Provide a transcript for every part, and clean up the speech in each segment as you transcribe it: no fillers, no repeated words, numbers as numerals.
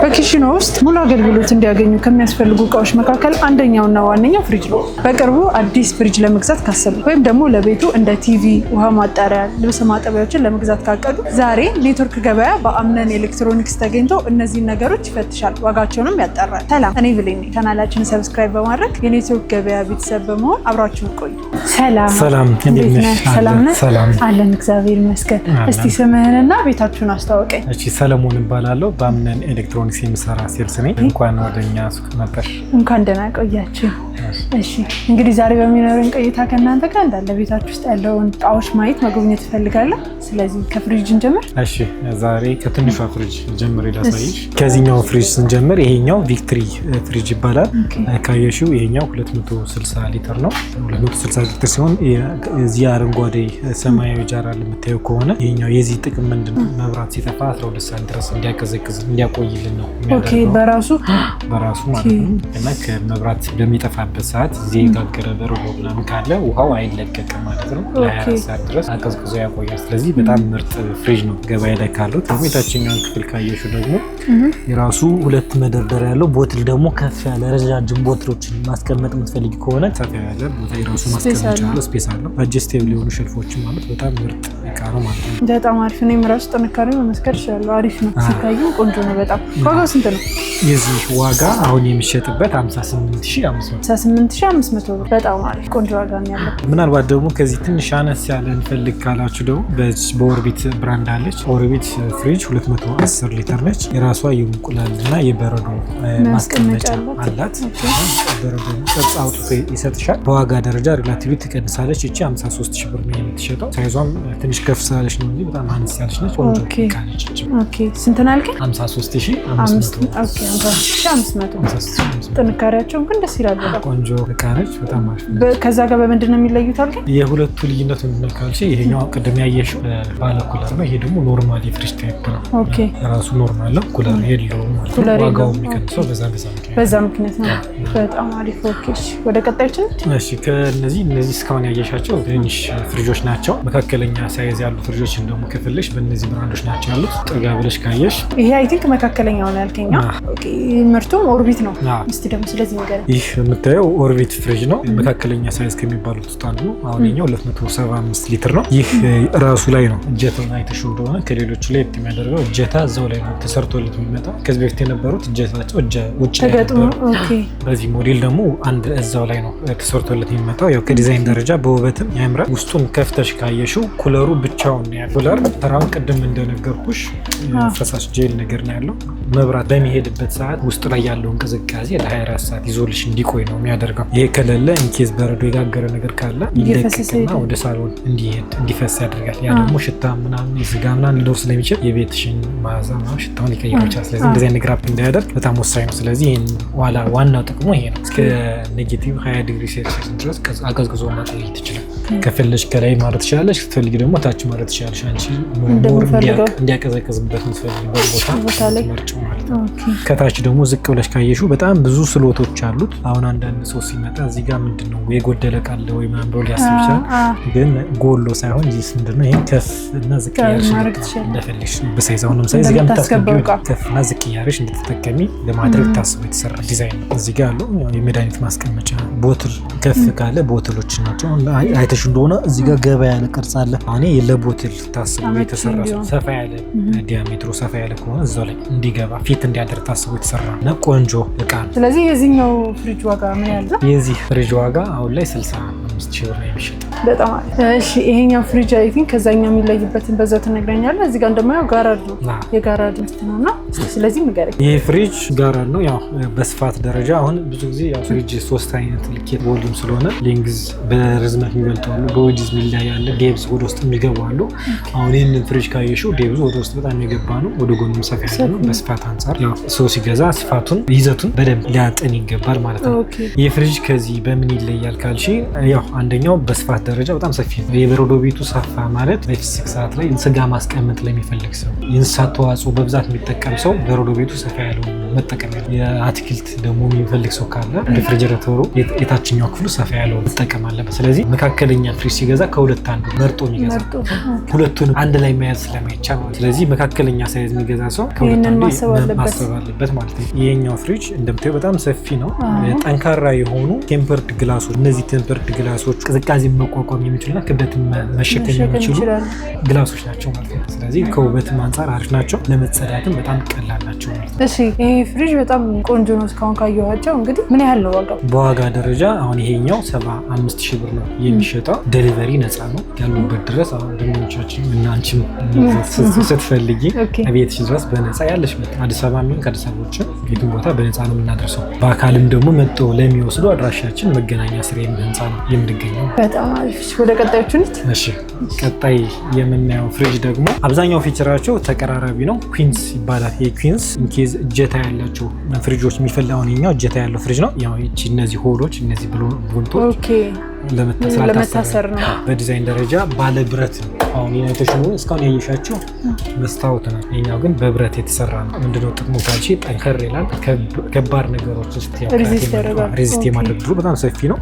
በ kitchen ውስጥ ሙሉ አገልግሎት እንዲያገኙ ከሚያስፈልጉ እቃዎች መካከል አንደኛውና ዋነኛው ፍሪጅ ነው። በቅርቡ አዲስ ፍሪጅ ለመግዛት ካሰቡ ወይም ደግሞ ለቤቱ እንደ ቲቪ፣ ውሃ ማጣሪያ፣ ልብስ ማጠቢያዎችን ለመግዛት ካቀዱ ዛሬ ኔትወርክ ገበያ በአምነን ኤሌክትሮኒክስ ተገኝቶ እነዚህን ነገሮች ይፈትሻል፣ ዋጋቸውንም ያጣራል። ሰላም፣ እኔ ብሌን ነኝ። ቻናላችንን subscribe በማድረግ የኔትወርክ ገበያ ቤተሰብ በመሆን አብራችሁን ቆዩ። ሰላም። ሰላም፣ እንዴት ነሽ? ሰላም ነህ? ሰላም። አለን፣ እግዚአብሔር ይመስገን። አለን። እስቲ ስምህንና ቤታችሁን አስተዋውቀኝ። እሺ፣ ሰለሞን እባላለሁ። በአምነን ኤሌክትሮኒክስ የምሰራ sales ነኝ። እንኳን ወደ እኛ ሱቅ መጣሽ። እንኳን ደህና ቆያችሁ። እሺ፣ እንግዲህ ዛሬ በሚኖረን ቆይታ ከእናንተ ጋር እንዳለ ቤታችሁ ውስጥ ያለውን እቃዎች ማየት መጎብኘት እፈልጋለሁ። ስለዚህ ከፍሪጅ እንጀምር። እሺ፣ ዛሬ ከትንሿ ፍሪጅ ጀምሬ ላሳይሽ። ከዚህኛው ፍሪጅ ስንጀምር ይሄኛው ቪክትሪ ፍሪጅ ይባላል። ካየሽው ይሄኛው 260 ሊትር ነው። 260 ሊትር ሲሆን እዚህ አረንጓዴ ሰማያዊ jar አለ የምታየው ከሆነ ይሄኛው የዚህ ጥቅም ምንድን ነው? መብራት ሲጠፋ 12 ሰዓት ድረስ እንዲያቀዘቅዝ እንዲያቆይልን ነው የሚያደርገው። በራሱ። በራሱ ማለት ነው። እና ከመብራት በሚጠፋበት ሰዓት እዚህ የጋገረ በረዶ ምናምን ካለ ውሃው አይለቀቅም ማለት ነው። ለ24 ሰዓት ድረስ አቀዝቅዞ ያቆያል። ስለዚህ በጣም ምርጥ ፍሪጅ ነው ገበያ ላይ ካሉት። ደግሞ የታችኛውን ክፍል ካየሹ ደግሞ የራሱ ሁለት መደርደሪያ ያለው፣ bottle ደግሞ ከፍ ያለ ረጃጅም bottle ኦችን ማስቀመጥ የምትፈልጊ ከሆነ ሰፋ ያለ ቦታ የራሱ ማስቀመጫ አለው፣ space አለው። Adjustable የሆኑ shelf ኦችም ማለት በጣም ምርጥ እቃ ነው ማለት ነው። በጣም አሪፍ ነው። የራሱ ጥንካሬ መመስከር ይችላሉ። አሪፍ ነው። ሲታይም ቆንጆ ነው በጣም። ዋጋው ስንት ነው? የዚህ ዋጋ አሁን የሚሸጥበት 58,500። 58,500 ብር። በጣም አሪፍ ቆንጆ ዋጋ ነው ያለው። ምናልባት ደግሞ ከዚህ ትንሽ አነስ ያለ እንፈልግ ካላችሁ ደግሞ በኦርቢት brand አለች። ኦርቢት ፍሪጅ 210 ሊትር ነች። የራሷ የእንቁላል እና የበረዶ ማስቀመጫ አላት። በረዶ ቅርጽ አውጥቶ ይሰጥሻል። በዋጋ ደረጃ relatively ትቀንሳለች። እቺ 53 ሺህ ብር ነው የምትሸጠው። Size ኧም ትንሽ ከፍ ስላለች ነው እንጂ በጣም አነስ ያለች ነች። ቆንጆ እቃ ነች። እቺ Okay፣ ስንት ነው ያልከኝ? 53,500። Okay፣ 53,500። ጥንካሬያቸውን ግን ደስ ይላል በጣም። ቆንጆ እቃ ነች። በጣም አሪፍ ነች። ከዛ ጋር በምንድን ነው የሚለዩት አልከኝ? የሁለቱ ልዩነት ምንድን ነው ካልሽ ይሄኛው ቅድም ያየሽው ባለ cooler ነው። ይሄ ደግሞ normal የፍሪጅ type ነው። ራሱ normal ነው፣ cooler የለውም ማለት ነው። Cooler ዋጋው የለውም። የሚቀንሰው በዛ ምክንያት። በዛ ምክንያት ነው። በጣም አሪፍ። Okay፣ እሺ፣ ወደ ቀጣዮችን። እሺ፣ ከእነዚህ እነዚህ እስካሁን ያየሻቸው ትንሽ ፍሪጆች ናቸው። መካከለኛ size ያሉ ፍሪጆችን ደግሞ ከፈለግሽ በእነዚህ brand ኦች ናቸው ያሉት። ጠጋ ብለሽ ካየሽ ይሄ I think መካከለኛው ነው ያልከኝ። Okay፣ ምርቱም ኦርቢት ነው። እስቲ ደግሞ ስለዚህ ነገር። ይህ የምታየው ኦርቢት ፍሪጅ ነው። መካከለኛ size ከሚባሉት ውስጥ አንዱ ነው። አሁን የኛው 275 ሊትር ነው። ይህ ራሱ ላይ ነው። እጀታውን አይተሽው እንደሆነ ከሌሎቹ ላይ የሚያደርገው እጀታ እዛው ላይ ነው ተሰርቶለት የሚመጣው። ከዚህ በፊት የነበሩት እጀታቸው ውጭ ላይ ተገጥሞ ነበሩ። በዚህ ሞዴል ደግሞ አንድ እዛው ላይ ነው ተሰርቶለት የሚመጣው። ያው ከዲዛይን ደረጃ በውበትም ያምራል። ውስጡን ከፍተሽ ካየሽው cooler ኡ ብቻውን ነው ያለው። Cooler ተራውን ቅድም እንደነገርኩሽ ፈሳሽ ጄል ነገር ነው ያለው። መብራት በሚሄድበት ሰዓት ውስጥ ላይ ያለውን ቅዝቃዜ ለ24 ሰዓት ይዞልሽ እንዲቆይ ነው የሚያደርገው። ይሄ ከሌለ in case በረዶ የጋገረ ነገር ካለ እየፈሰሰ ይለቀቅና ይሄዳል። ወደ ሳሎን እንዲሄድ እንዲፈስ ያደርጋል። ያ ደግሞ ሽታ ምናምን የስጋ ምናምን ሊኖር ስለሚችል የቤትሽን መዓዛ ምናምን ሽታውን ሊቀይረው ይችላል። ስለዚህ እንደዚህ አይነት ነገር እንዳያደርግ በጣም ወሳኝ ነው። ስለዚህ ይህን ዋላ ዋናው ጥቅሙ ይሄ ነው። እስከ negative 20 ዲግሪ ሴልሲየስ ድረስ አቀዝቅዞ ማቆየት ይችላል። ከፈለሽ ከላይ ማለት ትችላለሽ፣ ስትፈልጊ ደግሞ ታች ማለት ትችላለሽ። አንቺ more እንደምፈልገው። እንዲያቀዘቅዝበት የምትፈልጊበት ቦታ ቦታ ላይ መርጭው ማለት ነው። ከታች ደግሞ ዝቅ ብለሽ ካየሽው በጣም ብዙ slot ኦች አሉት። አሁን አንዳንድ ሰው ሲመጣ እዚህ ጋር ምንድን ነው የጎደለ ቃለ ወይ ምናምን ብሎ ሊያስብ ይችላል። ግን ጎሎ ሳይሆን ይህ ምንድን ነው ይሄን ከፍ እና ዝቅ እያልሽ ማድረግ ትችላለሽ። እንደፈለግሽ በ size አሁን ለምሳሌ እዚህ ጋር እንደምታስገባው የምታስገቢው እቃ። ከፍ እና ዝቅ እያልሽ እንድትጠቀሚ ለማድረግ ታስቦ የተሰራ ዲዛይን ነው። እዚህ ጋር ያለው ያው የመድኃኒት ማስቀመጫ bottle ከፍ ካለ bottle ኦች ናቸው። አይተሽ እንደሆነ እዚህ ጋር ገባ ያለ ቅርጽ አለ። እኔ ለ bottle ታስቦ አመቺ የተሰራ እንዲሆን። ሰፋ ያለ diameter ኡ ሰፋ ያለ ከሆነ እዛው ላይ እንዲገባ fit እንዲያደርግ ታስቦ የተሰራ እና ቆንጆ እቃ ነው። ስለዚህ የዚህኛው ፍሪጅ ዋጋ ምን ያህል ነው? የዚህ ፍሪጅ ዋጋ አሁን ላይ 65 ሺህ ብር ነው የሚሸጠው። በጣም አሪፍ። እሺ፣ ይሄኛው ፍሪጅ I think ከዛኛው የሚለይበትን በዛው ትነግረኛለህ። እዚህ ጋር እንደማየው ጋራድ ነው፣ የጋራድ ምርት ነው እና እስኪ ስለዚህ ንገረኝ። ይህ ፍሪጅ ጋራድ ነው። ያው በስፋት ደረጃ አሁን ብዙ ጊዜ ያው ፍሪጅ ሶስት አይነት ልኬት volume ስለሆነ length በርዝመት የሚበልጡ አሉ፣ በ width የሚለያይ አለ፣ depth ወደ ውስጥ የሚገቡ አሉ። አሁን ይህንን ፍሪጅ ካየሽው depth ወደ ውስጥ በጣም የገባ ነው፣ ወደ ጎንም ሰፋ ያለ ነው። በስፋት አንጻር ያው ሰው ሲገዛ ስፋቱን ይዘቱን በደንብ ሊያጠን ይገባል ማለት ነው። ይህ ፍሪጅ ከዚህ በምን ይለያል ካልሽ ያው አንደኛው በስፋት ደረጃ በጣም ሰፊ ነው። የበረዶ ቤቱ ሰፋ ማለት በፍስክ ሰዓት ላይ ስጋ ማስቀመጥ ለሚፈልግ ሰው፣ የእንስሳት ተዋጽኦ በብዛት የሚጠቀም ሰው በረዶ ቤቱ ሰፋ ያለው መጠቀም ያለ፣ የአትክልት ደግሞ የሚፈልግ ሰው ካለ refrigerator ኡ የታችኛው ክፍሉ ሰፋ ያለው መጠቀም አለበት። ስለዚህ መካከለኛ ፍሪጅ ሲገዛ ከሁለት አንዱ መርጦ የሚገዛ፣ ሁለቱንም አንድ ላይ መያዝ ስለማይቻል ማለት። ስለዚህ መካከለኛ size የሚገዛ ሰው ከሁለት አንዱ ማሰብ አለበት ማለት ነው። ይሄኛው ፍሪጅ እንደምታየው በጣም ሰፊ ነው። ጠንካራ የሆኑ tempered glass ኦች፣ እነዚህ tempered glass ኦች ቅዝቃዜ መቋቋም የሚችሉና ክብደትን መሸከም የሚችሉ glass ኦች ናቸው ማለት ነው። ስለዚህ ከውበትም አንጻር አሪፍ ናቸው፣ ለመጸዳትም በጣም ቀላል ናቸው ማለት ነው። እሺ፣ ይሄ ፍሪጅ በጣም ቆንጆ ነው እስካሁን ካየኋቸው። እንግዲህ ምን ያህል ነው ዋጋው? በዋጋ ደረጃ አሁን ይሄኛው 75 ሺህ ብር ነው የሚሸጠው። Delivery ነፃ ነው ያሉበት ድረስ። አሁን ደንበኞቻችን እና አንቺም ስትፈልጊ ቤትሽ ድረስ በነፃ ያለሽበት አዲስ አበባ የሚሆን ከአዲስ አበባ ውጭ የትም ቦታ በነፃ ነው የምናደርሰው። በአካልም ደግሞ መጥቶ ለሚወስዱ አድራሻችን መገናኛ ስሬ ህንፃ ነው የምንገኘው። በጣም አሪፍ። ወደ ቀጣዮቹ እንሂድ። እሺ፣ ቀጣይ የምናየው ፍሪጅ ደግሞ አብዛኛው feature ኣቸው ተቀራራቢ ነው። ኩዊንስ ይባላል። የኩዊንስ in case እጀታ ያላቸው ፍሪጆች የሚፈላውን ይኸኛው እጀታ ያለው ፍሪጅ ነው። ያው ይቺ እነዚህ hole ኦች፣ እነዚህ ቦልቶች ለመታሰር ነው። በዲዛይን ደረጃ ባለ ብረት ነው። አሁን የናይተሽ እስካሁን ያየሻቸው መስታወት ነው። የኛው ግን በብረት የተሰራ ነው። ምንድነው ጥቅሙ ካልሽ ጠንከር ይላል። ከባድ ነገሮች resist የማድረግ ድሩ በጣም ሰፊ ነው።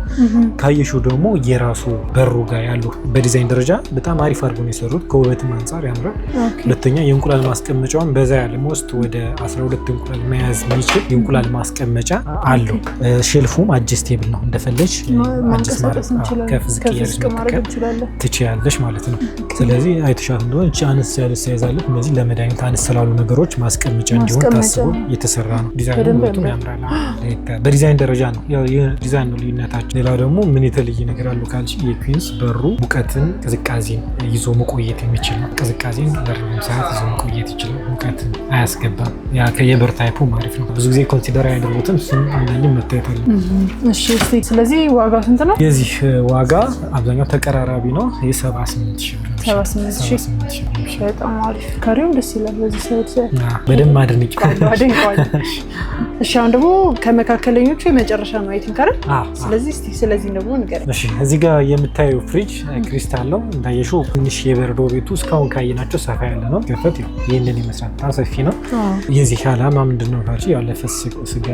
ካየሽው ደግሞ የራሱ በሩ ጋር ያሉ በዲዛይን ደረጃ በጣም አሪፍ አድርጎ ነው የሰሩት። ከውበትም አንጻር ያምራል። ሁለተኛ የእንቁላል ማስቀመጫውን በዛ ያለ most ወደ 12 እንቁላል መያዝ የሚችል የእንቁላል ማስቀመጫ አለው። Shelf ኡም adjustable ነው። እንደፈለግሽ ከፍ ዝቅ እያልሽ መጠቀም ትችያለሽ ማለት ነው። ስለዚህ አይተሻት እንደሆነ እቺ አነስ ያለ size አለች። እነዚህ ለመድኃኒት አነስ ስላሉ ነገሮች ማስቀመጫ እንዲሆን ታስቦ የተሰራ ነው። ዲዛይኑ ውበቱም ያምራል። በዲዛይን ደረጃ ነው ዲዛይን ነው ልዩነታቸው። ሌላው ደግሞ ምን የተለየ ነገር አለው ካልሽ የኩዊንስ በሩ ሙቀትን ቅዝቃዜን ይዞ መቆየት የሚችል ነው። ቅዝቃዜን ለረጅም ሰዓት ይዞ መቆየት ይችላል። ሙቀትን አያስገባም። ያ የበር type ኡ አሪፍ ነው። ብዙ ጊዜ consider አያደርጉትም። እሱም አንዳንዴ መታየት አለ። እሺ፣ ስለዚህ ዋጋው ስንት ነው? የዚህ ዋጋ አብዛኛው ተቀራራቢ ነው። የ78 ሺህ ብር ነው። 78 ሺህ። በጣም አሪፍ። ከሪውም ደስ ይላል። በዚህ side በደንብ አድንቂ። አድንቀዋለሁ። እሺ፣ አሁን ደግሞ ከመካከለኞቹ የመጨረሻ ነው I think አይደል? ስለዚህ እስቲ ስለዚህ ደግሞ ንገረኝ። እሺ፣ እዚህ ጋር የምታየው ፍሪጅ ክሪስታል ነው። እንዳየሽው ትንሽ የበረዶ ቤቱ እስካሁን ካየናቸው ሰፋ ያለ ነው። ከፈት ይህንን ይመስላል። በጣም ሰፊ ነው። የዚህ ዓላማ ምንድን ነው ካልሽ ያው ለፍስክ ስጋ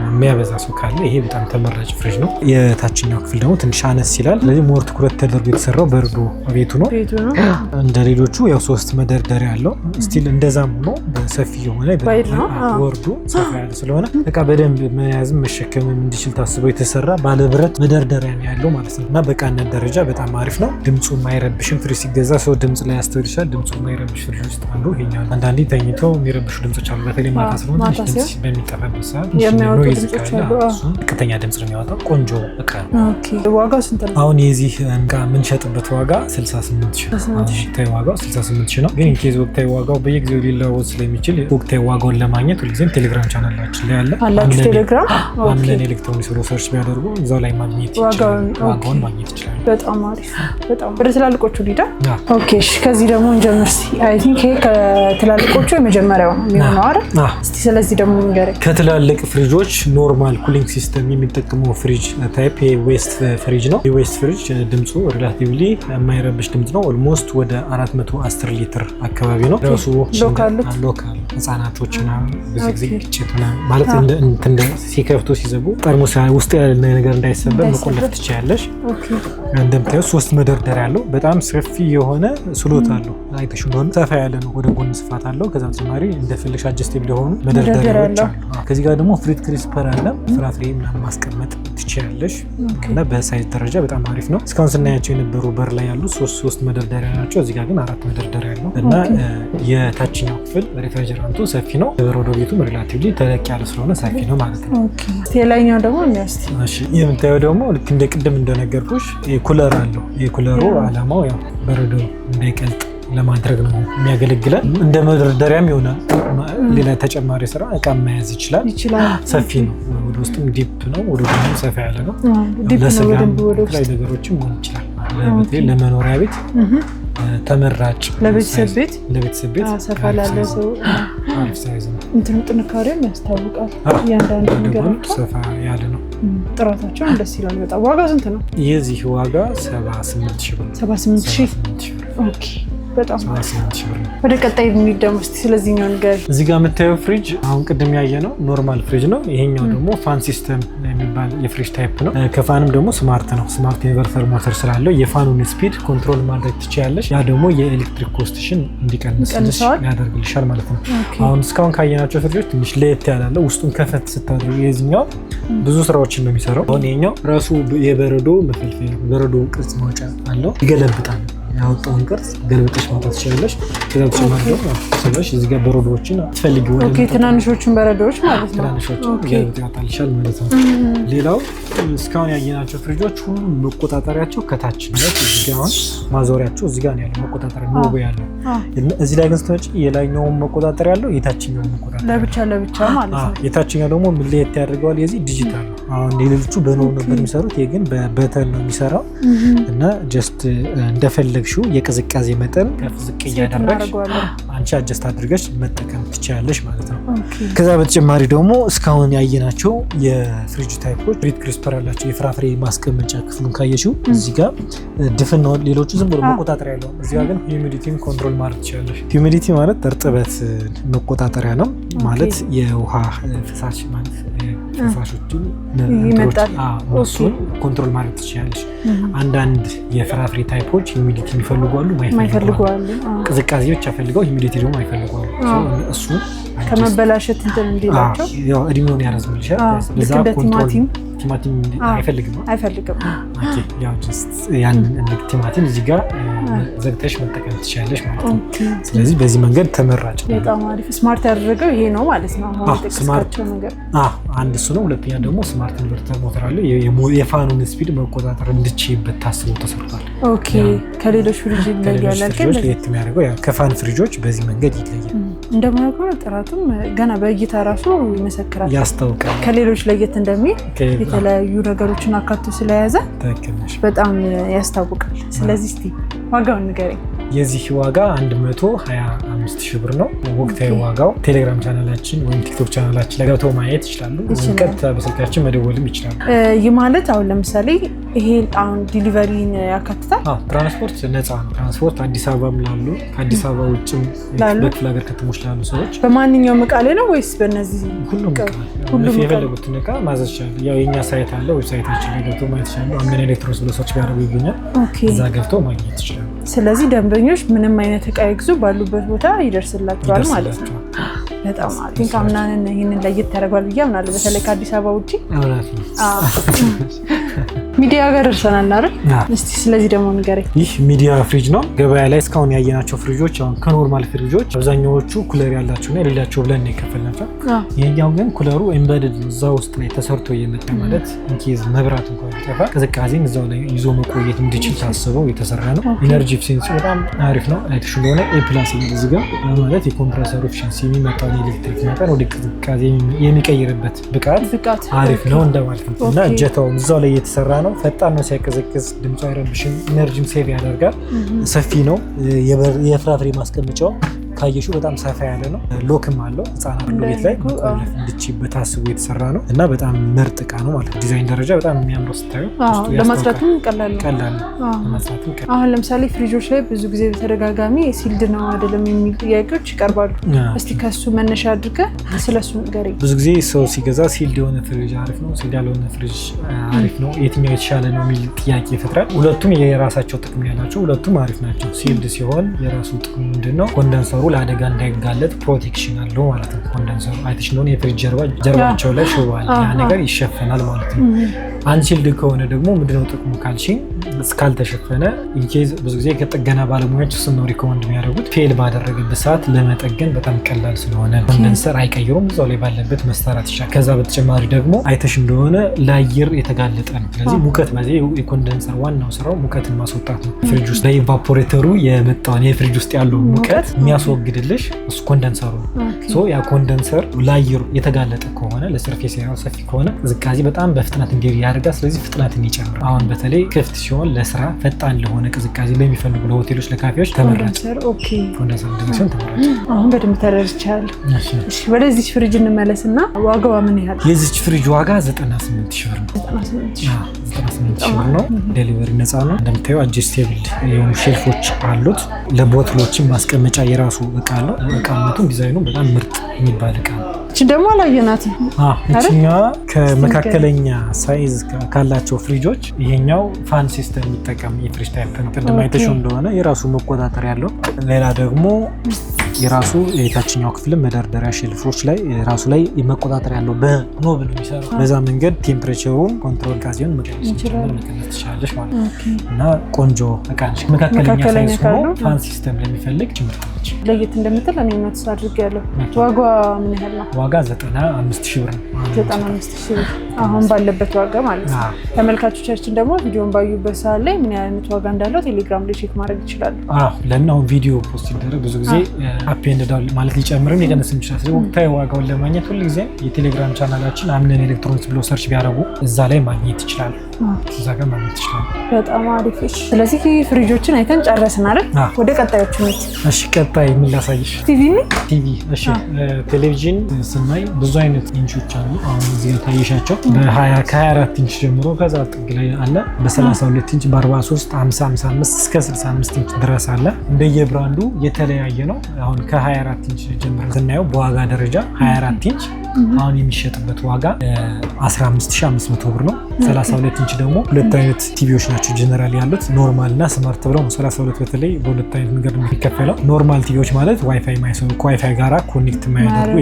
የሚያበዛ ሰው ካለ ይሄ በጣም ተመራጭ ፍሪጅ ነው። የታችኛው ክፍል ደግሞ ትንሽ አነስ ይላል። ስለዚህ more ትኩረት ተደርጎ የተሰራው በረዶ ቤቱ ነው። እንደ ሌሎቹ ያው ሶስት መደርደሪያ አለው። Still እንደዛም ሆኖ ሰፊ የሆነ ወርዱ ሰፋ ያለ ስለሆነ እቃ በደንብ መያዝም መሸከምም እንዲችል ታስበው የተሰራ ባለብረት መደርደሪያ ነው ያለው ማለት ነው። እና በእቃነት ደረጃ በጣም አሪፍ ነው። ድምፁ አይረብሽም። ፍሪጅ ሲገዛ ሰው ድምፅ ላይ ያስተውል ይችላል። ድምፁ የማይረብሽ ፍሪጅ ውስጥ አንዱ ይሄኛው። አንዳንዴ ተኝተው የሚረብሹ ድምፆች አሉ። በተለይ ማታ ስለሆነ ትንሽ ድምፅ በሚጠፋበት ሰዓት noise ካለ እሱም ዝቅተኛ ድምፅ ነው የሚያወጣው። ቆንጆ እቃ ነው። ዋጋው ስንት ነው? አሁን የዚህ እቃ የምንሸጥበት ዋጋ 68 ሺህ፣ ወቅታዊ ዋጋው 68 ሺህ ነው። ግን in case ወቅታዊ ዋጋው በየጊዜው ሊለዋወጥ ስለሚችል ወቅታዊ ዋጋውን ለማግኘት ሁልጊዜም ቴሌግራም ቻናላችን ላይ አለ። አላችሁ ቴሌግራም? አምነን ኤሌክትሮኒክስ ብሎ search ቢያደርጉ እዛው ላይ ማግኘት ይችላሉ። ዋጋውን ማግኘት ይችላሉ። በጣም አሪፍ። በጣም ወደ ትላልቆቹ ሊዳ። Okay፣ እሺ፣ ከዚህ ደግሞ እንጀምር እስኪ። I think ይሄ ከትላልቆቹ የመጀመሪያው ነው የሚሆነው አይደል? እስቲ ስለዚህ ደግሞ ንገረኝ። ከትላልቅ ፍሪጆች normal cooling system የሚጠቀመው ፍሪጅ type ዌስት ፍሪጅ ነው። የዌስት ፍሪጅ ድምፁ relatively የማይረብሽ ድምፅ ነው። Almost ወደ 410 ሊትር አካባቢ ነው። ራሱ lock አለው። ህጻናቶች ምናምን ብዙ ጊዜ ግጭት ማለት ሲከፍቱ ሲዘጉ ጠርሙስ ውስጥ ያለ ነገር እንዳይሰበር መቆለፍ ትችያለሽ። እንደምታየው ሶስት መደርደሪያ አለው። በጣም ሰፊ የሆነ slot አለው። አይተሽ እንደሆነ ሰፋ ያለ ነው። ወደ ጎን ስፋት አለው። ከዛ በተጨማሪ እንደፈለግሽ adjustable የሆኑ መደርደሪያዎች አሉ። ከዚህ ጋር ደግሞ fruit crisper አለ። ፍራፍሬ ምናምን ማስቀመጥ ትችያለሽ እና በ size ደረጃ በጣም አሪፍ ነው። እስካሁን ስናያቸው የነበሩ በር ላይ ያሉ ሶስት ሶስት መደርደሪያ ናቸው። እዚህ ጋር ግን አራት መደርደሪያ አለው እና የታችኛው ክፍል refrigerant ኡ ሰፊ ነው። የበረዶ ቤቱም relatively ተለቅ ያለ ስለሆነ ሰፊ ነው ማለት ነው። የላይኛው ደግሞ የምታየው ደግሞ ልክ እንደ ቅድም እንደነገርኩሽ cooler አለው። የ cooler ኡ አላማው ያው በረዶ እንዳይቀልጥ ለማድረግ ነው የሚያገለግለን። እንደ መደርደሪያም የሆነ ሌላ ተጨማሪ ስራ እቃ መያዝ ይችላል። ሰፊ ነው። ወደ ውስጥም deep ነው። ወደ ጎንም ሰፋ ያለ ነው። ለስጋ የተለያዩ ነገሮችም መሆን ይችላል። በተለይ ለመኖሪያ ቤት ተመራጭ ለቤተሰብ ቤት ለቤተሰብ ቤት ሰፋ ላለ ሰው። አሪፍ size ነው። እንትኑ ጥንካሬውን ያስታውቃል። እያንዳንዱ ነገራቸው ሰፋ ያለ ነው። ጥራታቸውን ደስ ይላል በጣም። ዋጋው ስንት ነው? የዚህ ዋጋ 78 ሺህ ብር። 78 ሺህ። Okay፣ በጣም 78 ሺህ ብር ነው። ወደ ቀጣይ እንሂድ ደግሞ እስኪ ስለዚህኛው ንገሪኝ። እዚህ ጋር የምታየው ፍሪጅ አሁን ቅድም ያየነው normal ፍሪጅ ነው። ይሄኛው ደግሞ fan system የሚባል የፍሪጅ type ነው። ከ fan ም ደግሞ smart ነው። Smart inverter motor ስላለው የ fan ኑን speed control ማድረግ ትችያለሽ። ያ ደግሞ የኤሌክትሪክ cost ሽን እንዲቀንስልሽ ይቀንሰዋል? ያደርግልሻል ማለት ነው። አሁን እስካሁን ካየናቸው ፍሪጆች ትንሽ ለየት ያላለው ውስጡን ከፈት ስታደርጉ የዚህኛው ብዙ ስራዎችን ነው የሚሰራው። አሁን ይሄኛው ራሱ የበረዶ መፈልፈያ በረዶ ቅርጽ ማውጫ አለው። ይገለብጣል። ያወጣውን ቅርጽ ገልብጠሽ ማውጣት ትችላለሽ። ከዛ በተጨማሪ ደግሞ ስበሽ እዚህ ጋር በረዶዎችን ትፈልጊ Okay፣ ትናንሾቹን በረዶዎች ማለት ነው። ትናንሾችን ገልብጥ ያወጣልሻል ማለት ነው። ሌላው እስካሁን ያየናቸው ፍሪጆች ሁሉም መቆጣጠሪያቸው ከታች ማለት እዚህ ጋር አሁን ማዞሪያቸው እዚህ ጋር ነው ያለው መቆጣጠሪያ knob ኡ ያለው። እዚህ ላይ ግን ስትመጪ የላይኛውን መቆጣጠሪያ ያለው የታችኛውን መቆጣጠሪያ ለብቻ ለብቻ ማለት ነው። የታችኛው ደግሞ ምን ለየት ያደርገዋል? የዚህ ዲጂታል ነው። አሁን ሌሎቹ በ knob ነበር የሚሰሩት፣ ይሄ ግን በ button ነው የሚሰራው እና just እንደፈለግሽው የቅዝቃዜ መጠን ከፍ ዝቅ እያደረግሽ አንቺ adjust አድርገሽ መጠቀም ትችያለሽ ማለት ነው። ከዛ በተጨማሪ ደግሞ እስካሁን ያየናቸው የፍሪጅ type ኦች fruit crisper ያላቸው የፍራፍሬ ማስቀመጫ ክፍሉን ካየሽው እዚህ ጋር ድፍን ነው። ሌሎቹ ዝም ብሎ መቆጣጠሪያ ያለው፣ እዚህ ጋር ግን humidity ን control ማድረግ ትችላለሽ። Humidity ማለት እርጥበት መቆጣጠሪያ ነው ማለት የውሃ ፈሳሽ ማለት ፈሳሾችን ይመጣል። እሱን control ማድረግ ትችላለሽ። አንዳንድ የፍራፍሬ type ኦች humidity የሚፈልጉ አሉ፣ የማይፈልጉ አሉ። ቅዝቃዜ ብቻ ፈልገው humidity ደግሞ አይፈልጉ አሉ። እሱን ከመበላሸት እንትን እንዲላቸው ያው እድሜውን ያረዝምልሻል። ልክ እንደ ቲማቲም። ቲማቲም አይፈልግም። አይፈልግም። Okay፣ ያው just ያን ቲማቲም እዚህ ጋር ዘግተሽ መጠቀም ትችላለሽ ማለት ነው። ስለዚህ በዚህ መንገድ ተመራጭ ነው። በጣም አሪፍ። Smart ያደረገው ይሄ ነው ማለት ነው። አሁን የጠቀስካቸው ነገር አንድ እሱ ነው። ሁለተኛ ደግሞ smart inverter motor አለ። የ fan ኑን speed መቆጣጠር እንድችይበት ታስቦ ተሰርቷል። Okay፣ ከሌሎች ፍሪጅ ይለያል አልከኝ። ለየት የሚያደርገው ከ fan ፍሪጆች በዚህ መንገድ ይለያል። እንደማየው ከሆነ ጥራቱም ገና በእይታ ራሱ ይመሰክራል፣ ያስታውቃል። ከሌሎች ለየት እንደሚል የተለያዩ ነገሮችን አካቶ ስለያዘ በጣም ያስታውቃል። ስለዚህ እስቲ ዋጋውን ንገረኝ። የዚህ ዋጋ 125 ሺህ ብር ነው። ወቅታዊ ዋጋው ቴሌግራም ቻናላችን ወይም ቲክቶክ ቻናላችን ላይ ገብተው ማየት ይችላሉ። ቀጥታ በስልካችን መደወልም ይችላሉ። ይህ ማለት አሁን ለምሳሌ ይሄ አሁን delivery ን ያካትታል? ትራንስፖርት ነፃ ነው። ትራንስፖርት አዲስ አበባም ላሉ ከአዲስ አበባ ውጭም በክፍለ ሀገር ከተሞች ላሉ ሰዎች በማንኛውም እቃ ላይ ነው ወይስ በእነዚህ? ሁሉም የፈለጉትን እቃ ማዘዝ ይችላሉ። ያው የኛ site አለ፣ website ኣችን ላይ ገብተው ማየት ይችላሉ። አምነን ኤሌክትሮኒክስ ብለው search ቢያደርጉ ይገኛል። እዛ ገብተው ማግኘት ይችላሉ። ስለዚህ ደንበኞች ምንም አይነት እቃ ይግዙ ባሉበት ቦታ ይደርስላቸዋል ማለት ነው። በጣም think አምናንን ይህንን ለየት ያደርገዋል ብዬ አምናለሁ። በተለይ ከአዲስ አበባ ውጭ ሚዲያ ጋር ደርሰናል አይደል? እስቲ ስለዚህ ደግሞ ንገረኝ። ይህ ሚዲያ ፍሪጅ ነው። ገበያ ላይ እስካሁን ያየናቸው ፍሪጆች አሁን ከ normal ፍሪጆች አብዛኛዎቹ cooler ያላቸውና የሌላቸው ብለን ነው የከፈልናቸው። ይሄኛው ግን cooler ኡ embedded ነው፣ እዛ ውስጥ ላይ ተሰርቶ የመጣ ማለት in case መብራት እንኳን ቢጠፋ ቅዝቃዜን እዛው ላይ ይዞ መቆየት እንዲችል ታስበው የተሰራ ነው። Energy efficiency በጣም አሪፍ ነው። አይተሽ እንደሆነ A plus እዚህ ጋር ማለት የ compressor ኡ efficiency የሚመጣውን የኤሌክትሪክ መጠን ወደ ቅዝቃዜ የሚቀይርበት ብቃት አሪፍ ነው እንደማለት ነው። እና እጀታውም እዛው ላይ የተሰራ ነው። ፈጣን ነው ሲያቀዘቅዝ፣ ድምፁ አይረብሽም። Energy ም save ያደርጋል። ሰፊ ነው። የፍራፍሬ ማስቀመጫው ካየሹ በጣም ሰፋ ያለ ነው። Lock ም አለው። ህጻናት ቤት ላይ መቆለፍ እንድችይበት ታስቦ የተሰራ ነው እና በጣም ምርጥ እቃ ነው ማለት ነው። ዲዛይን ደረጃ በጣም የሚያምረው ስታዩ ለማጽዳትም ቀላል ነው። ቀላል ነው ለማጽዳትም ቀላል። አሁን ለምሳሌ ፍሪጆች ላይ ብዙ ጊዜ በተደጋጋሚ sealed ነው አይደለም የሚሉ ጥያቄዎች ይቀርባሉ። እስቲ ከሱ መነሻ አድርገህ ስለሱ ንገረኝ። ብዙ ጊዜ ሰው ሲገዛ sealed የሆነ ፍሪጅ አሪፍ ነው፣ sealed ያልሆነ ፍሪጅ አሪፍ ነው፣ የትኛው የተሻለ ነው የሚል ጥያቄ ይፈጥራል። ሁለቱም የራሳቸው ጥቅም ያላቸው ሁለቱም አሪፍ ናቸው። Sealed ሲሆን የራሱ ጥቅም ምንድን ነው? Condenser ኡ ለአደጋ እንዳይጋለጥ protection አለው ማለት ነው። Condenser ኡ አይተሽ እንደሆነ የፍሪጅ ጀርባቸው ላይ ሽቦ አለ፣ ያ ነገር ይሸፈናል ማለት ነው። Unsealed ከሆነ ደግሞ ምንድነው ጥቅሙ ካልሽኝ እስካልተሸፈነ in case ብዙ ጊዜ ከጥገና ባለሙያዎች እሱን ነው recommend የሚያደርጉት። Fail ባደረገበት ሰዓት ለመጠገን በጣም ቀላል ስለሆነ condenser አይቀይሩም፣ እዛው ላይ ባለበት መሰራት ይችላል። ከዛ በተጨማሪ ደግሞ አይተሽ እንደሆነ ለአየር የተጋለጠ ነው። ስለዚህ ሙቀት በዚህ የ condenser ዋናው ስራው ሙቀትን ማስወጣት ነው። ፍሪጅ ውስጥ በ evaporator ኡ የመጣውን የፍሪጅ ውስጥ ያለው ሙቀት የሚያስወግድልሽ እሱ condenser ኡ ነው። ያ condenser ለአየሩ የተጋለጠ ከሆነ ለ surface area ው ሰፊ ከሆነ ቅዝቃዜ በጣም በፍጥነት እንዲሄድ ያደርጋል። ስለዚህ ፍጥነትን ይጨምራል። አሁን በተለይ ክፍት ሲሆን አሁን ለስራ ፈጣን ለሆነ ቅዝቃዜ ለሚፈልጉ ለሆቴሎች፣ ለካፌዎች ተመራጭ Condenser፣ okay። Condenser እንደዚህ ሲሆን ተመራጭ። አሁን በደንብ ተረድቻለሁ። እሺ፣ ወደዚች ፍሪጅ እንመለስና ዋጋዋ ምን ያህል? የዚች ፍሪጅ ዋጋ 98 ሺህ ብር ነው። 98 ሺህ። 98 ሺህ ብር ነው። Delivery ነፃ ነው። እንደምታየው adjustable የሆኑ shelf ኦች አሉት። ለ bottle ኦችም ማስቀመጫ የራሱ እቃ አለው። እቃነቱም ዲዛይኑ በጣም ምርጥ የሚባል እቃ ነው። እችን ደግሞ አላየናትም። እችኛዋ ከመካከለኛ size ካላቸው ፍሪጆች ይሄኛው fan system የሚጠቀም የፍሪጅ type ነው። ቅድም አይተሽው እንደሆነ የራሱ መቆጣጠር ያለው፣ ሌላ ደግሞ የራሱ የታችኛው ክፍልም መደርደሪያ shelf ኦች ላይ ራሱ ላይ መቆጣጠር ያለው በ knob ነው የሚሰራው። በዛ መንገድ temperature ኡን control ጋዜውን መቀነስ ትችላለች ማለት ነው እና ቆንጆ እቃ ነች። መካከለኛ size ሆኖ fan system ለሚፈልግ ምርጥ ነች። ለየት እንደምትል እኔ notice አድርጌያለሁ። ዋጋዋ ምን ያህል ነው? ዋጋ 95 ሺህ ብር ነው። 95 ሺህ ብር አሁን ባለበት ዋጋ ማለት ነው። ተመልካቾቻችን ደግሞ ቪዲዮን ባዩበት ሰዓት ላይ ምን አይነት ዋጋ እንዳለው ቴሌግራም ላይ check ማድረግ ይችላሉ። ለምን አሁን ቪዲዮ post ሲደረግ ብዙ ጊዜ up and down ማለት ሊጨምርም ሊቀንስም ይችላል። ስለዚህ ወቅታዊ ዋጋውን ለማግኘት ሁል ጊዜ የቴሌግራም ቻናላችን አምነን ኤሌክትሮኒክስ ብሎ search ቢያደርጉ እዛ ላይ ማግኘት ይችላሉ። እዛ ጋር ማግኘት ይችላሉ። በጣም አሪፍ። ስለዚህ ፍሪጆችን አይተን ጨረስን አይደል? ወደ ቀጣዮቹ እንሂድ። እሺ፣ ቀጣይ ምን ላሳይሽ? ቲቪ። ቲቪ። እሺ፣ ቴሌቪዥን ስናይ ብዙ አይነት ኢንቾች አሉ። አሁን እዚህ ጋር ታየሻቸው ከ24 ኢንች ጀምሮ ከዛ ጥግ ላይ አለ። በ32 ኢንች፣ በ43፣ 50፣ 55 እስከ 65 ኢንች ድረስ አለ። እንደየ brand ኡ የተለያየ ነው። አሁን ከ24 ኢንች ጀምረን ስናየው በዋጋ ደረጃ 24 ኢንች አሁን የሚሸጥበት ዋጋ 15500 ብር ነው። 32 ኢንች ደግሞ ሁለት አይነት ቲቪዎች ናቸው ጀነራል ያሉት፣ normal እና smart ብለው ነው። 32 በተለይ በሁለት አይነት መንገድ ነው የሚከፈለው። Normal ቲቪዎች ማለት ዋይፋይ ማይሰሩ፣ ከዋይፋይ ጋራ connect የማያደርጉ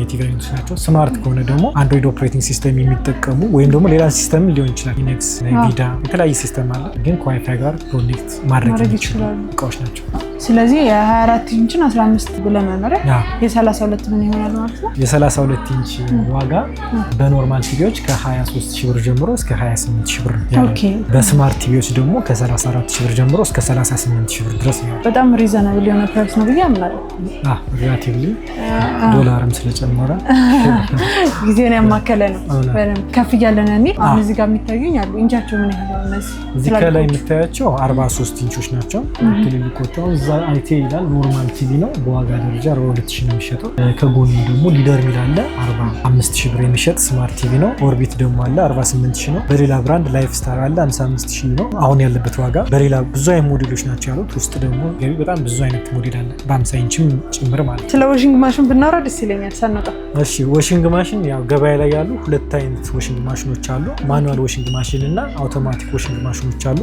የቲቪ አይነቶች ናቸው። Smart ከሆነ ደግሞ Android operating system የሚጠቀሙ ወይም ደግሞ ሌላ system ሊሆን ይችላል። Linux፣ ቪዳ የተለያየ system አለ፣ ግን ከዋይፋይ ጋር connect ማድረግ የሚችሉ እቃዎች ናቸው። ስለዚህ የ24 ኢንችን 15 ብለናል አይደል? የ32 ምን ይሆናል ማለት ነው? የ32 ኢንች ዋጋ በ normal ቲቪዎች ከ23 ሺህ ብር ጀምሮ እስከ 28 ሺህ ብር ነው። በ smart ቲቪዎች ደግሞ ከ34 ሺህ ብር ጀምሮ እስከ 38 ሺህ ብር ድረስ ነው። በጣም reasonable የሆነ price ነው ብዬ አምናለሁ። Relatively ዶላርም ስለጨመረ ጊዜውን ያማከለ ነው። በደንብ ከፍ እያለ ነው የሚል። አሁን እዚህ ጋር የሚታዩኝ አሉ። ኢንቻቸው ምን ያህል ነው እነዚህ? እዚህ ከላይ የምታያቸው 43 ኢንቾች ናቸው። ትልልቆቹ አሁን እዛ አይቴ ይላል፣ normal ቲቪ ነው። በዋጋ ደረጃ 42 ሺህ ነው የሚሸጠው። ከጎኑ ደግሞ ሊደር የሚል አለ፣ 45 ሺህ ብር የሚሸጥ smart ቲቪ ነው። ኦርቢት ደግሞ አለ፣ 48 ሺህ ነው። በሌላ brand ላይፍ ስታር አለ፣ 55 ሺህ ነው አሁን ያለበት ዋጋ። በሌላ ብዙ አይነት ሞዴሎች ናቸው ያሉት። ውስጥ ደግሞ ገቢ በጣም ብዙ አይነት ሞዴል አለ፣ በ50 ኢንችም ጭምር ማለት ነው። ስለ washing machine ብናወራ ደስ ይለኛል ሳንወጣ። እሺ፣ washing machine ያው ገበያ ላይ ያሉ ሁለት አይነት washing ማሽኖች አሉ። Manual washing machine እና automatic washing ማሽኖች አሉ።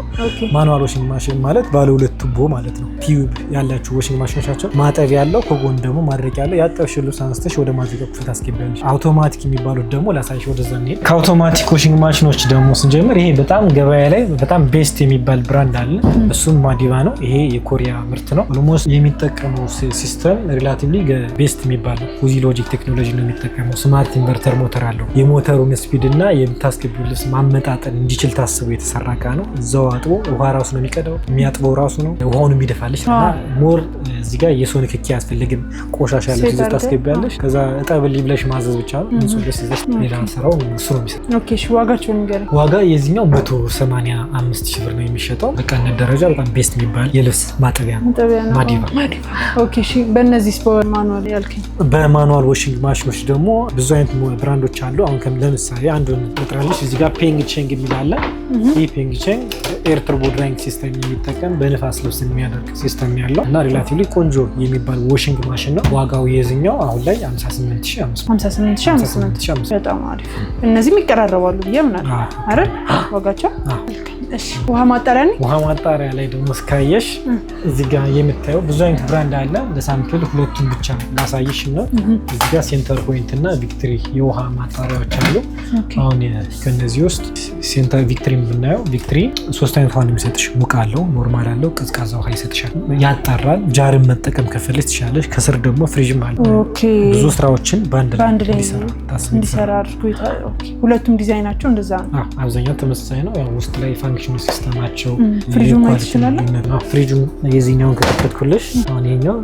Manual washing machine ማለት ባለ ሁለት ቱቦ ማለት ነው። Tube ያላቸው washing ማሽኖች ናቸው። ማጠቢያ ያለው፣ ከጎን ደግሞ ማድረቂያ ያለው፣ ያጠብሽውን ልብስ አንስተሽ ወደ ማድረቂያ ክፍል ታስገቢያለሽ። አውቶማቲክ የሚባሉት ደግሞ ላሳይሽ፣ ወደዛ እንሄድ። ከ automatic washing ማሽኖች ደግሞ ስንጀምር ይሄ በጣም ገበያ ላይ በጣም best የሚባል brand አለ። እሱም ማዲቫ ነው። ይሄ የኮሪያ ምርት ነው። Almost የሚጠቀመው system relatively best የሚባል ነው። Fuzzy logic technology ነው የሚጠቀመው። Smart inverter motor አለው። የሞተሩን speed እና የምታስገቢው ልብስ ማመጣጠን እንዲችል ታስቦ የተሰራ እቃ ነው። እዛው አጥቦ ውሃ ራሱ ነው የሚቀዳው፣ የሚያጥበው ራሱ ነው፣ ውሃውን የሚደፋልሽ እና more እዚህ ጋር የሰው ንክኪ አያስፈልግም። ቆሻሻ ልብስ ይዘሽ ታስገቢያለሽ። ከዛ እጠብልኝ ብለሽ ማዘዝ ብቻ ነው። ንጹህ ልብስ ይዘሽ ሌላ ስራው እሱ ነው የሚሰራው። Okay፣ እሺ፣ ዋጋቸውን ንገረኝ። ዋጋ የዚህኛው 185 ሺህ ብር ነው የሚሸጠው። በቃነት ደረጃ በጣም best የሚባል የልብስ ማጠቢያ ነው። ማዲቫ። Okay፣ እሺ፣ በእነዚህ በ manual ያልከኝ? በ manual washing ማሽኖች ደግሞ ብዙ አይነት brand ኦች አሉ። አሁን ለምሳሌ አንዱን እጥራለች። እዚህ ጋር ፔንግ ቼንግ የሚል አለ። ይህ ፔንግ ቼንግ air turbo drying system የሚጠቀም፣ በንፋስ ልብስ የሚያደርግ system ያለው እና relatively ቆንጆ የሚባል washing machine ነው። ዋጋው የዚኛው አሁን ላይ 58500። 58500፣ በጣም አሪፍ። እነዚህም ይቀራረባሉ ብዬ አምናለሁ አይደል ዋጋቸው? እሺ፣ ውሃ ማጣሪያ ነው። ውሃ ማጣሪያ ላይ ደግሞ እስካየሽ እዚህ ጋር የምታየው ብዙ አይነት brand አለ። ለ sample ሁለቱን ብቻ ላሳይሽ ነው። እዚህ ጋር ሴንተር ፖይንት እና ቪክትሪ የውሃ ማጣሪያዎች አሉ። አሁን ከነዚህ ውስጥ ሴንተር ቪክትሪ ብናየው ቪክትሪ ሶስት አይነት ውሃ ነው የሚሰጥሽ። ሙቅ አለው፣ normal አለው፣ ቀዝቃዛ ውሃ ይሰጥሻል። ያጣራል። Jar ን መጠቀም ከፈለግሽ ትችላለሽ። ከስር ደግሞ ፍሪጅም አለ። ብዙ ስራዎችን በአንድ ላይ እንዲሰራ አድርጎ፣ ሁለቱም ዲዛይናቸው እንደዛ ነው። አብዛኛው ተመሳሳይ ነው። ያው ውስጥ ላይ function ventilation system ኣቸው። ፍሪጁን ማየት ይችላል? ፍሪጁን የዚህኛውን ከከፈትኩልሽ አሁን ይሄኛው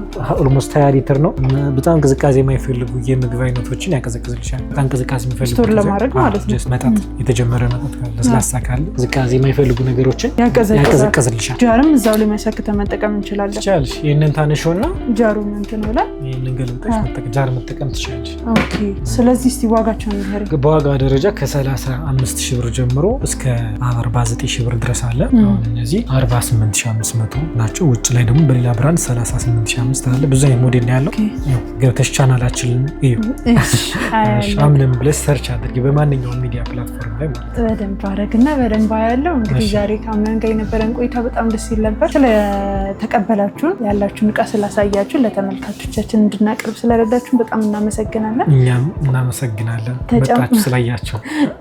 almost 20 ሊትር ነው። በጣም ቅዝቃዜ የማይፈልጉ የምግብ አይነቶችን ያቀዘቅዝልሻል። በጣም ቅዝቃዜ የሚፈልጉ store ለማድረግ ማለት ነው። Just መጠጥ፣ የተጀመረ መጠጥ ካለ፣ ለስላሳ ካለ ቅዝቃዜ የማይፈልጉ ነገሮችን ያቀዘቅዛል። ያቀዘቅዝልሻል። Jar ም እዛው ላይ መሰክተን መጠቀም እንችላለን። ትችያለሽ። ይህንን ታነሺውና jar ኡን እንትን ብለን ይህንን ገልብጠሽ jar መጠቀም ትችያለሽ። Okay። ስለዚህ እስቲ ዋጋቸውን ንገረኝ። በዋጋ ደረጃ ከ35 ሺህ ብር ጀምሮ እስከ 49 ሺህ ብር ድረስ አለ። አሁን እነዚህ 48,500 ናቸው። ውጭ ላይ ደግሞ በሌላ brand 38,500 አለ። ብዙ አይነት ሞዴል ነው ያለው። ያው ገብተሽ ቻናላችንን እዩ። እሺ፣ አያለሁ። አምነን ብለሽ search አድርጊ በማንኛውም ሚዲያ platform ላይ ማለት ነው። በደንብ አደረግና በደንብ አያለው። እንግዲህ ዛሬ ከአምናን ጋር የነበረን ቆይታ በጣም ደስ ይል ነበር። ስለተቀበላችሁን፣ ያላችሁን እቃ ስላሳያችሁን፣ ለተመልካቾቻችን እንድናቀርብ ስለረዳችሁን በጣም እናመሰግናለን። እኛም እናመሰግናለን መጣችሁ ስላያቸው።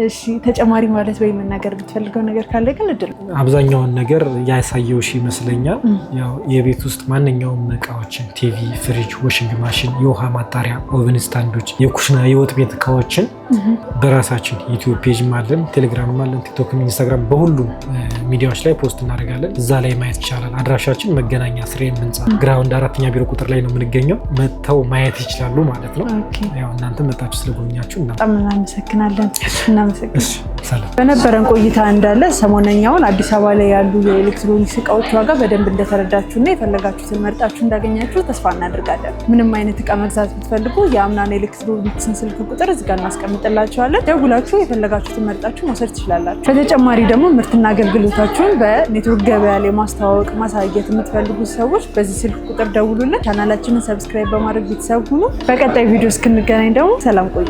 እሺ፣ ተጨማሪ ማለት ወይ መናገር የምትፈልገው ነገር ካለ ግን እድል አብዛኛውን ነገር ያሳየውሽ ይመስለኛል። ያው የቤት ውስጥ ማንኛውም እቃዎችን ቲቪ፣ ፍሪጅ፣ washing machine፣ የውሃ ማጣሪያ፣ oven stand ኦች፣ የኩሽና የወጥ ቤት እቃዎችን በራሳችን ዩቲዩብ page ም አለን፣ ቴሌግራምም አለን፣ ቲክቶክም፣ ኢንስታግራም በሁሉም ሚዲያዎች ላይ post እናደርጋለን። እዛ ላይ ማየት ይቻላል። አድራሻችን መገናኛ ስሬም ህንፃ ground አራተኛ ቢሮ ቁጥር ላይ ነው የምንገኘው። መጥተው ማየት ይችላሉ ማለት ነው። ያው እናንተ መጣችሁ ስለጎበኛችሁ በጣም እናመሰግናለን። እናመሰግናለን። ሰላም። በነበረን ቆይታ እንዳለ ሰሞነኛውን አዲስ አበባ ላይ ያሉ የኤሌክትሮኒክስ እቃዎች ዋጋ በደንብ እንደተረዳችሁና የፈለጋችሁትን መርጣችሁ እንዳገኛችሁ ተስፋ እናደርጋለን። ምንም አይነት እቃ መግዛት ብትፈልጉ የአምናን ኤሌክትሮኒክስን ስልክ ቁጥር እዚጋ እናስቀምጥላችኋለን። ደውላችሁ የፈለጋችሁትን መርጣችሁ መውሰድ ትችላላችሁ። በተጨማሪ ደግሞ ምርትና አገልግሎታችሁን በኔትወርክ ገበያ ላይ ማስተዋወቅ፣ ማሳየት የምትፈልጉ ሰዎች በዚህ ስልክ ቁጥር ደውሉልን። ቻናላችንን subscribe በማድረግ ቤተሰብ ሁኑ። በቀጣይ ቪዲዮ እስክንገናኝ ደግሞ ሰላም ቆዩ።